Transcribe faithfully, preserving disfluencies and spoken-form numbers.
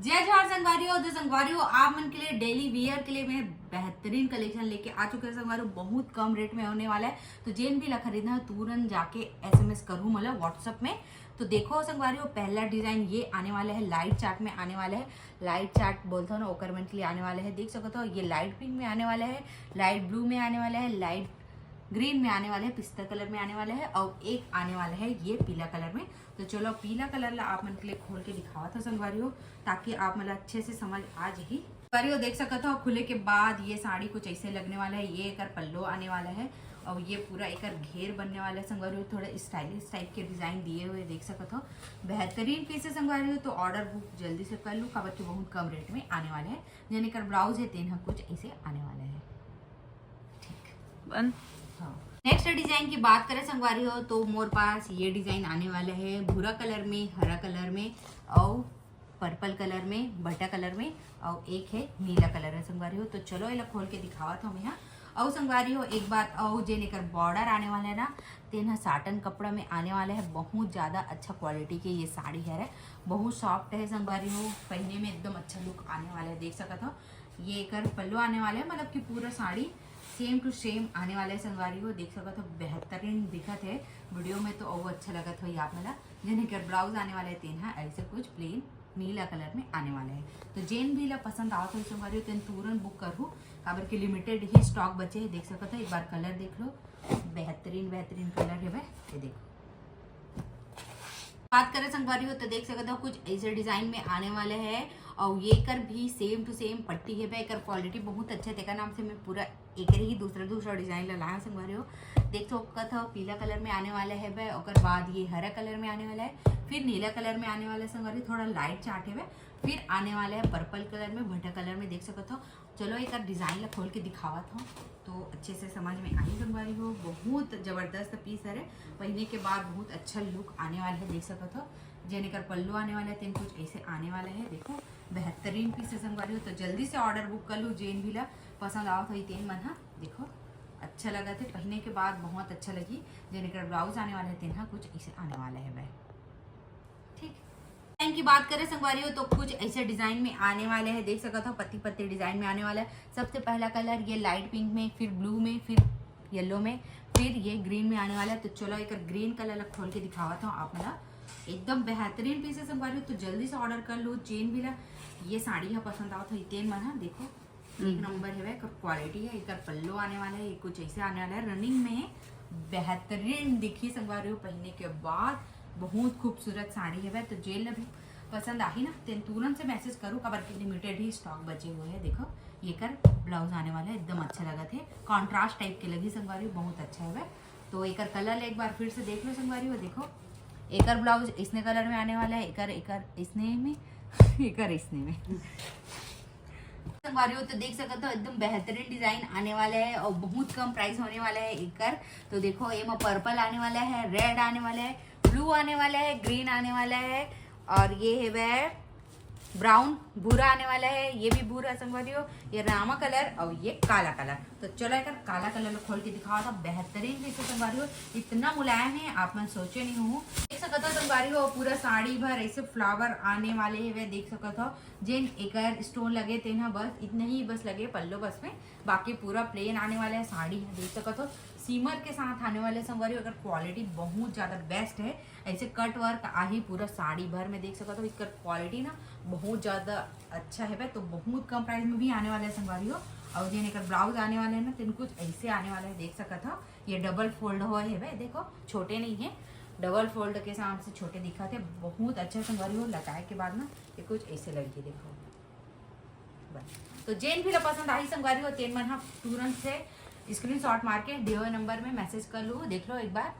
जय जोहार संगवारी हो। तो संगवारी हो, आप मन के लिए डेली वियर के लिए मैं बेहतरीन कलेक्शन लेके आ चुके हैं संगवारी हो। बहुत कम रेट में होने वाला है, तो जेन भी ला खरीदना है तुरंत जाके एसएमएस करू मोला व्हाट्सएप में। तो देखो संगवारी हो, पहला डिजाइन ये आने वाला है, लाइट चार्ट में आने वाला है। लाइट चार्ट बोलते हो ना, ओकर मन के लिए आने वाला है। देख सकते हो, ये लाइट पिंक में आने वाला है, लाइट ब्लू में आने वाला है, लाइट ग्रीन में आने वाला है, पिस्ता कलर में आने वाला है, और एक आने वाला है ये पीला कलर में। तो चलो, पीला कलर ला आप मन के लिए खोल के दिखावत हो संगवारी हो, ताकि आप मन ला अच्छे से समझ आ जाही। संगवारी हो, देख सकत हो, खुले के बाद ये साड़ी कुछ ऐसे लगने वाला है। ये एकर पल्लो आने वाला है और ये पूरा एकर घेर बनने वाला है संगवारी हो। थोड़ा स्टाइलिश टाइप के डिजाइन दिए हुए देख सकत हो, बेहतरीन पीस है संगवारी हो। तो ऑर्डर बुक जल्दी से कर लू, काबर कि बहुत कम रेट में आने वाला है। जेन एकर ब्लाउज है, तेन ह कुछ ऐसे आने वाला है। ठीक। बन हाँ। नेक्स्ट डिजाइन की बात करें संगवारी हो, तो मोर पास ये डिजाइन आने वाला है भूरा कलर में, हरा कलर में, और पर्पल कलर में, बटा कलर में, और एक है नीला कलर में संगवारी हो। तो चलो, एला खोल के दिखावत हो मैं। और संगवारी हो, एक बात और, जेन एकर बॉर्डर आने वाला है ना, तेन ह साटन कपड़ा में आने वाला है। बहुत ज्यादा अच्छा क्वालिटी के ये साड़ी है, बहुत सॉफ्ट है संगवारी हो, पहने में एकदम अच्छा लुक आने वाला है। देख सकत हो, ये एकर पल्लो आने वाला है, मतलब कि पूरा साड़ी सेम टू सेम आने वाला है संगवारी हो। देख सकत हो, बेहतरीन दिखत है, वीडियो में तो और अच्छा लगत होही आप मन ला। जेन एकर ब्लाउज आने वाला है, तेन ह ऐसे कुछ प्लेन नीला कलर में आने वाला है। तो जेन भी ला पसंद आवत होही संगवारी हो, तेन तुरंत बुक करहू, काबर कि लिमिटेड ही स्टॉक बचे है। देख सकत हो, एक बार कलर देख लो, बेहतरीन बेहतरीन कलर है। ये देखो, बात करें संगवारी हो, तो देख सकत हो, कुछ ऐसे डिजाइन में आने वाले है। और ये कर भी सेम टू सेम पट्टी है, एकर क्वालिटी बहुत अच्छा है। तेकर नाम से मैं पूरा एकर ही दूसरा दूसरा डिजाइन ला लाया संगवारी हो। देख सकत हो, पीला कलर में आने वाला है बे, ओकर बाद ये हरा कलर में आने वाला है, फिर नीला कलर में आने वाला है संगवारी, थोड़ा लाइट चार्ट है बे, फिर आने वाला है पर्पल कलर में, भटा कलर में। देख सकत हो, चलो एकर डिजाइन ला खोल के दिखावत हो, तो अच्छे से समझ में आही संगवारी हो। बहुत जबरदस्त पीस हरे, पहने के बाद बहुत अच्छा लुक आने वाला है। देख सकत हो, जेन एकर पल्लो आने वाला है, तेन कुछ ऐसे आने वाला है। देखो, बेहतरीन पीस है संगवारी हो। तो जल्दी से ऑर्डर बुक कर लू, जेन भी ला पसंद आवत होही तेन मन हा। देखो, अच्छा लगत है, पहने के बाद बहुत अच्छा लगी। जेन एकर ब्लाउज आने वाला है, तेन हा कुछ ऐसे आने वाला है बे। ठीक, डिजाइन की बात करें संगवारी हो, तो कुछ ऐसे डिजाइन में आने वाले हैं। देख सकत हो, पत्ती पत्ती डिजाइन में आने वाला है। सबसे पहला कलर ये लाइट पिंक में, फिर ब्लू में, फिर येलो में, फिर ये ग्रीन में आने वाला है। तो चलो, एक ग्रीन कलर ला खोल के दिखावत हूँ आप मन ला। एकदम बेहतरीन पीस है संगवारी हो, तो जल्दी से ऑर्डर कर लो। जेन भी ला ये साड़ी है पसंद आवत हो, तेन मन हा। देखो, एक नंबर है, एकर क्वालिटी है, एकर पल्लो आने वाला है, ये कुछ ऐसे आने वाला है, रनिंग में है। बेहतरीन दिखी संगवारी हो, पहने के बाद बहुत खूबसूरत साड़ी है। तो जेन ला भी पसंद आही ना, तेन तुरंत से मैसेज करू, काबर कि लिमिटेड ही स्टॉक बचे हुए हैं। देखो, ये कर ब्लाउज आने वाला है, एकदम अच्छा लगत है, कॉन्ट्रास्ट टाइप के लगी संगवारी हो, बहुत अच्छा है। तो एकर कलर एक बार फिर से देख लो संगवारी हो। देखो, एकर ब्लाउज इसने कलर में आने वाला है, एकर एकर इसने में एकर इसने में संगवारी हो, तो देख सकत हो, एकदम बेहतरीन डिजाइन आने वाला है और बहुत कम प्राइस होने वाला है एकर। तो देखो, एमा पर्पल आने वाला है, रेड आने वाला है, ब्लू आने वाला है, ग्रीन आने वाला है, और ये है वह ब्राउन, भूरा आने वाला है। ये भी भूरा संगवारी हो, ये रामा कलर और ये काला कलर। तो चलो, एक काला कलर खोल के दिखावत हूँ, बेहतरीन पीस है संगवारी हो, इतना मुलायम है, आप मन सोचे नहीं हो। देख सकत हो संगवारी हो, पूरा साड़ी भर ऐसे फ्लावर आने वाले है, देख सकत हो। जेन एकर स्टोन लगे तेन ह बस इतने ही बस लगे पल्लो बस में, बाकी पूरा प्लेन आने वाला है साड़ी है। देख सकत हो, सीमर के साथ आने वाले संगवारी हो, एकर क्वालिटी बहुत ज्यादा बेस्ट है। ऐसे कट वर्क आही पूरा साड़ी भर में, देख सकत हो। एकर क्वालिटी ना बहुत ज्यादा अच्छा है, तो बहुत कम प्राइस में भी आने वाला है संगवारी हो। और जेन एकर ब्लाउज आने वाला है ना, तेन कुछ ऐसे आने वाला है, देख सकत हो। ये डबल फोल्ड हुआ है बे, देखो, छोटे नहीं है, डबल फोल्ड के हिसाब से छोटे दिखत है। बहुत अच्छा संगवारी हो, लटाए के बाद ना ये कुछ ऐसे लगी, देखो। बस, तो जेन भी ला पसंद आही संगवारी हो, तेन मन हा तुरंत से स्क्रीनशॉट मार के दिए हुए नंबर में मैसेज कर लू। देख लो एक बार,